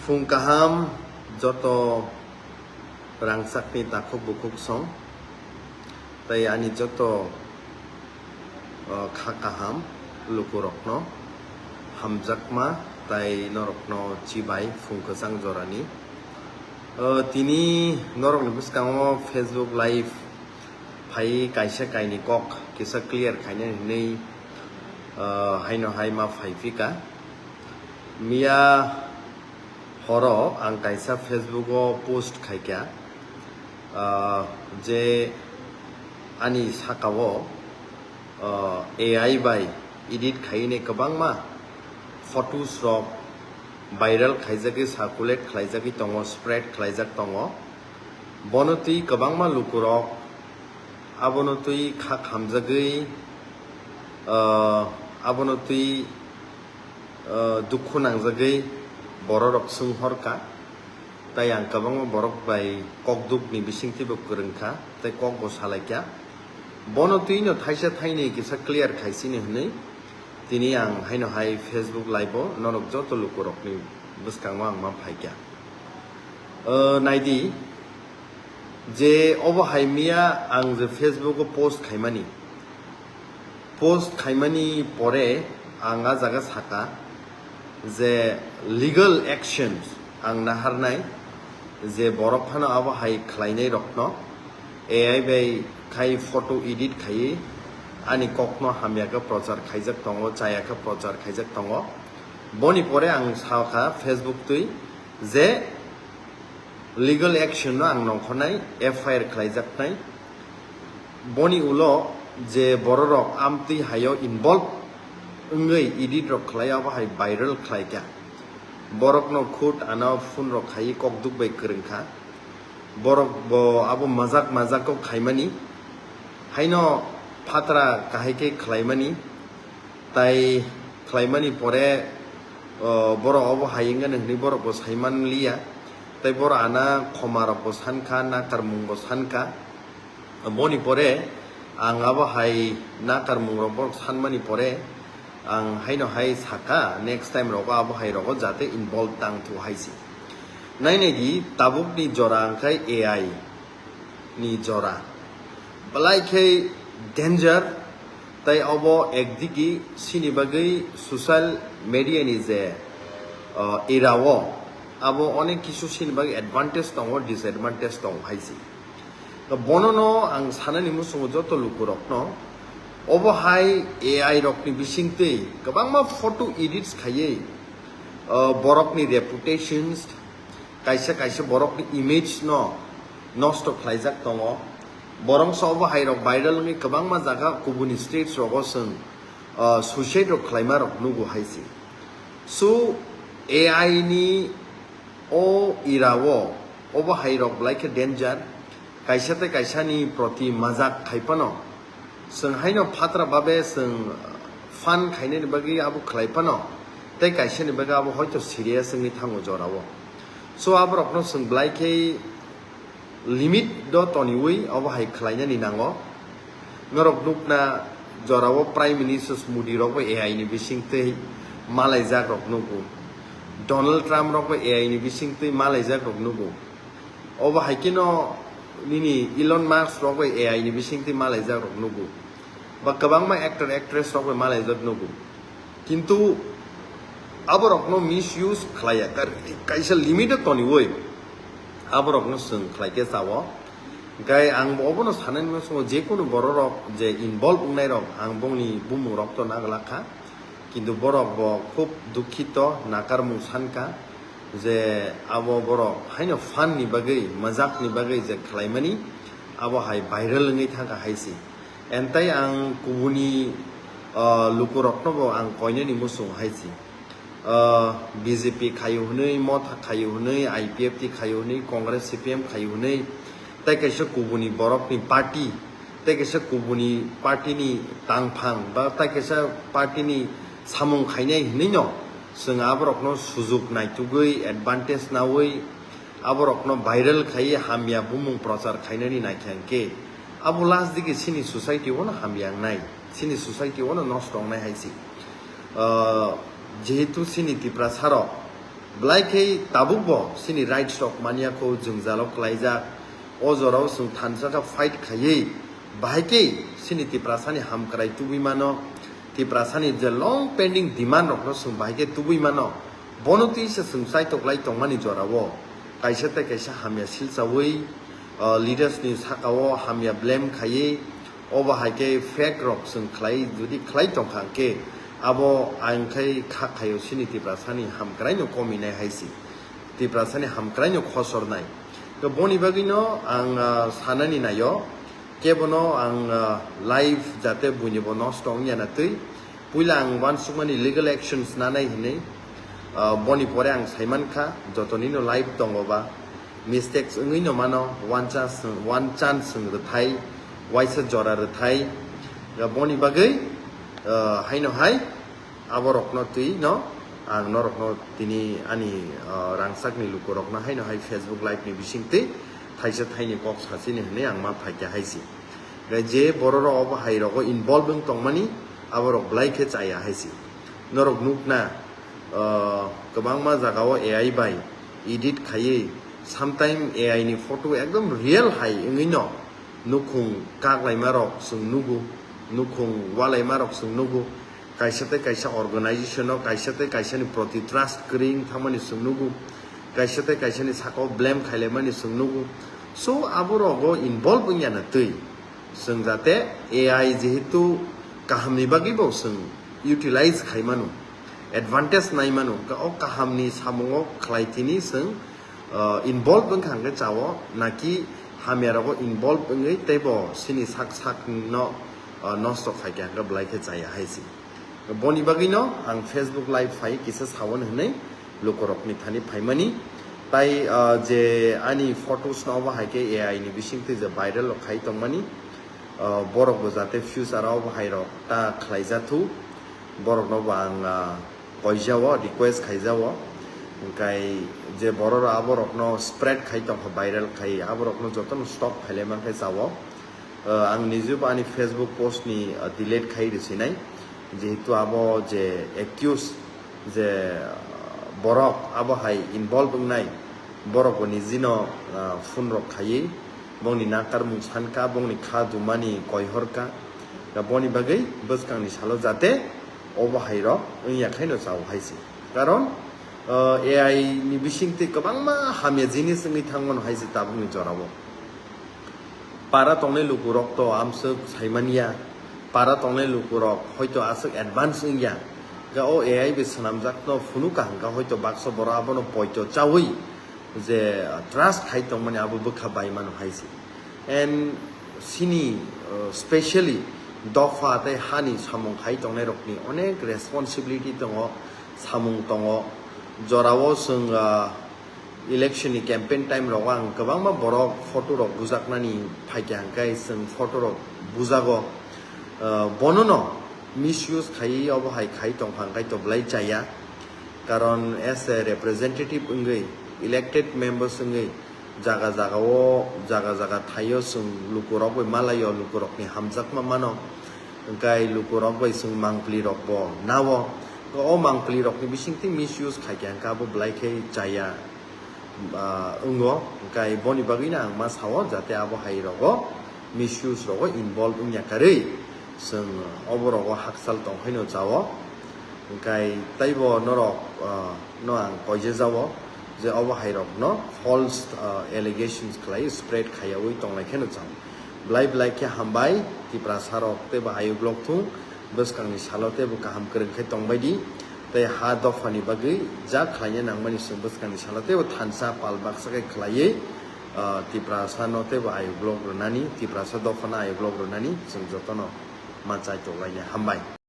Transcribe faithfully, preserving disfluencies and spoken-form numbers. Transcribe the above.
Phung kaham joto rangchakni takhuk bukhuk song, tei ani joto, uh, kha kaham lukurokno hamjakma tei norokno chibai phung kwchang jorani. Uh, tini norokni bwskango Facebook Live phai kaisa kaini kok kisa clear khainani hinwi, uh, haino hai ma phai phika. Miya horo ang kaisa Facebook o post khaikha, ah, je ani sakao, ah, A I bai edit khaine kwbangma photos rok viral khaijagwi, circulate khlaijagwi tongo, spread khlaijak tongo. Bono twi kwbangma lukurok abono twi kha khamjagwi, ah, abono twi ah, dukhu nangjagwi bororok swnghorkha, tei ang kwbangma borok bai kokdukni bisingtwibo kwrwngkha tei kokbo salaikha. Bono twino thaisa thainwi kisa clear khaisini hwnwi tini ang haino hai Facebook Live-o norok joto lukurokni bwskango ang ma phaikha. Ah, naidi je obo hai miya ang je Facebook-o post khaimani, post khaimani pore ang a jaga saka je legal actions ang naharnai je borok phano abo hai khlainai rokno A I bai khai photo edit khaiwi ani kokno hamya khe prochar khaijak tongo, chaya khe prochar khaijak tongo. Boni pore ang sakha Facebook twi je legal action no ang nongkhornai, F I R khlaijaknai. Boni ulo je bororok amtwi haio involve wngwi edit rok khlai abo hai viral khlaikha. Borokno khud ano phone rok khaiwi kokduk bai kwrwngkha. Borok bo abo majak majak kok khaimani. Haino phatra kahai khe khlaimani. Tai khlaimani pore, o, borok obo hai wngkha hwnwi borok bo saiman liya. Tai borok ana khoma rok bo sankha, nakarmung bo sankha. Boni pore ang abo hai nakarmung rok borok sanmani pore ang haino hai saka, next time rogo abo hai rogo jate involve tang thu hai si. Nainai di tabukni jora wngkhai A I ni jora. Belai khe danger, tai obo ekdigi sini bagwi social media ni je, uh, era o, abo onek kisu sini bagwi advantage tongo, disadvantage tongo hai si. Bono no ang sanani muchungo joto lukurokno, obo hai A I rokni bisingtwi kwbangma photo edits khaiwi, uh, borokni reputations, kaisa kaisa borokni image no nosto khlaijak tongo. Borok so obo hai rok viral wngwi kwbangma jaga kubuni states rogo chwng, uh, suicide rok khlaima rok nugo hai si. So A I ni o era o obo hai rok belai khe danger. Kaisa tei kaisa ni proti majak khai phano, chwng haino phatra babe chwng fun khainani bagwi abo khlai phano, tei kaisa ni bagwi abo hoito serious wngwi thango jorao. So aborokno chwng belai khe limit do toniwi obo hai khlainani nango. Norok nukna jorao Prime Minister Modi rok bo A I ni bisingtwi malaijak rok nugo. Donald Trump rok bo A I ni bisingtwi malaijak rok nugo. Obo hai kheno nini Elon Musk rok bai A I ni bisingtwi malaijak rok nugo, ba kwbangma actor actress rok bai malaijak nugo, kintu aborokno misuse khlaiya, kar-, kaisa limit o toniwi aborokno chwng khlai khe chao. Hwnkhe ang bo obono sanani muchungo, jekunu bororok je involve wngnai rok, ang bongni bumung rok to naglak kha, kintu borok bo khub dukhito, nakarmung sankha. Je abo borok haino fun ni bagwi, majak ni bagwi je khlaimani, abo hai viral wngwi thangkha hai si. Entai ang kubuni, ah, lukurokno bo ang koinani muchung hai si. Ah, B J P khaio hwnwi, Motha khaio hwnwi, I P F T khaio hwnwi, Congress, C P M khaio hwnwi, tei kaisa kubuni borokni party, tei kaisa kubuni party ni tangphang ba tei kaisa party ni samung khainai hinwi no chwng aborokno sujuk naitugwi, advantage nawi, aborokno viral khaiwi hamya bumung prochar khainani naikha hinkhe, abo last digi chini society o no hamya wngnai, chini society o no nosto wngnai hai si. Ah, jehetu chini Tiprasa rok Belai khe tabukbo chini rights rok manya kho jwngjalo klaijak. O jorao chwng thansa kha fight khaiwi, bahai khe chini Tiprasani hamkrai tubui mano, Tiprasani je long pending demand rokno chwng bahai khe tubui mano. Bono twi se chwng chaitok lai tongmani jorao kaisa tei kaisa hamya silchawi, uh, leaders ni sakao hamya blame khaiwi, obo hai khe fake rok chwng khlai, jodi khlai tongkha hwnkhe abo ang khai kha khaio chini Tiprasani hamkraino kominai hai si, Tiprasani hamkraino khosornai. To boni bagwino ang, ah, sanani naio, kebono ang, ah, life jate buinibo nosto wngya na twi. Puila ang uansukmani legal actions nanai hinwi, ah, boni pore ang saimankha, jotonino life tongo ba, mistakes wngwino mano, one chance, one chance wng rwthai, waisa jora rwthai. Ya boni bagwi, ah, haino hai, aborokno twi no ang norokno tini ani, ah, rangchakni lukurokno haino hai Facebook live ni bisingtwi thaisa thaini kok sachini hinwi ang ma phaikha hai si. Gai je bororok obo hai rogo involve wng tongmani aborok belai khe chaya hai si. Norok nukna, ah, kwbangma jagao A I bai edit khaiwi sometime A I ni photo ekdom real hai wngwi no nukhung kaklaima rok chwng nugo, nukhung walaima rok chwng nugo. Kaisa tei kaisa organization o, kaisa tei kaisa ni proti trust kwrwi wng thangmani chwng nugo, kaisa tei kaisa ni sakao blame khailaimani chwng nugo. So abo rogo involve wngya na twi chwng jate A I jehetu kaham ni bagwi bo chwng utilize khai mano, advantage nai mano, ka-, o kaham ni samungo khlai tini chwng, uh, involve wngkha hwnkhe chao, naki hamya rogo involve wngwi teibo chini sak sak no, uh, nosto khaikha hwnkhe belai khe chaya hai si. Boni bagwino ang Facebook live phai kisa sawan hinwi lukurokni thani phaimani. Tai, ah, je ani photos no obo hai khe A I ni bisingtwi je viral rok khai tongmani, ah, borok bo jate future o obo hai rok ta khlai jathu, borok no bo ang, ah, koijao, request khaijao. Hwnkhe je borok rok aborok no spread khai tongkha, viral khai, aborok no joto no stop khailai mankhe chao. Uh, ang nijebo ani Facebook post ni, uh, delete khai rwsinai, jehetu abo je accuse je, uh, borok abo hai involve wngnai, borok bo nijino, uh, phone rok khaiwi bongni nakarmung sankha, bongni kha dumani koihorkha, da boni bagwi bwskangni salo jate obo hai rok wngya khaino chao hai se. Karon, uh, A I ni bisingtwi kwbangma hamya jinis wngwi thangmano hai se tabukni jorao. Para tongnai lukurok to amswk saimanya, para tongnai lukurok hoito aswk advance wngya, ga o A I bai swnamjakno phunukha hwnkha hoito baksa borok abono poito chawi je trust khai tongmani abo bwkha bai mano hai se. And sini, uh, specially dopha tei hani samung khai tongnai rokni onek responsibility tongo, samung tongo, jorao chwng, uh, election ni campaign time rogo ang kwbangma borok photo rok bujaknani phaikha hwnkhe chwng photo rok bujago. Uh, bono no misuse khaiwi obo hai khai tongkha hwnkhe to belai chaya, karon as a representative wngwi, elected members wngwi jaga jaga o, jaga jaga thaio chwng lukurok bai malaio, lukurokni hamjakma mano. Hwnkhe lukurok bai chwng mangpli rok bo nao. O mangpli rokni bisingtwi misuse khaikha hwnkhe abo belai khe chaya, ah, wngo. Hwnkhe boni bagwino ang ma sao jate abo hai rogo misuse rogo involve wngya karwi chwng obo rogo hakchal tongkhaino chao. Hwnkhe teibo norok, ah, no ang koijejao je obo hai rokno false, ah, allegations khlai spread khaiyawi tonglai kheno chao. Belai belai khe hambai, Tiprasa rok teibo ayuk lok thung, bwskangni salo teibo kaham kwrwng khe tongbai di, tei ha dophani bagwi jak khlaina nangmani chwng bwskangni salo teibo thansa pal baksa khe khlaiwi, ah, Tiprasa no teibo ayuk lok rwnani, Tiprasa dophano ayuk lok rwnani chwng jotono ma chaitok lainai. Hambai.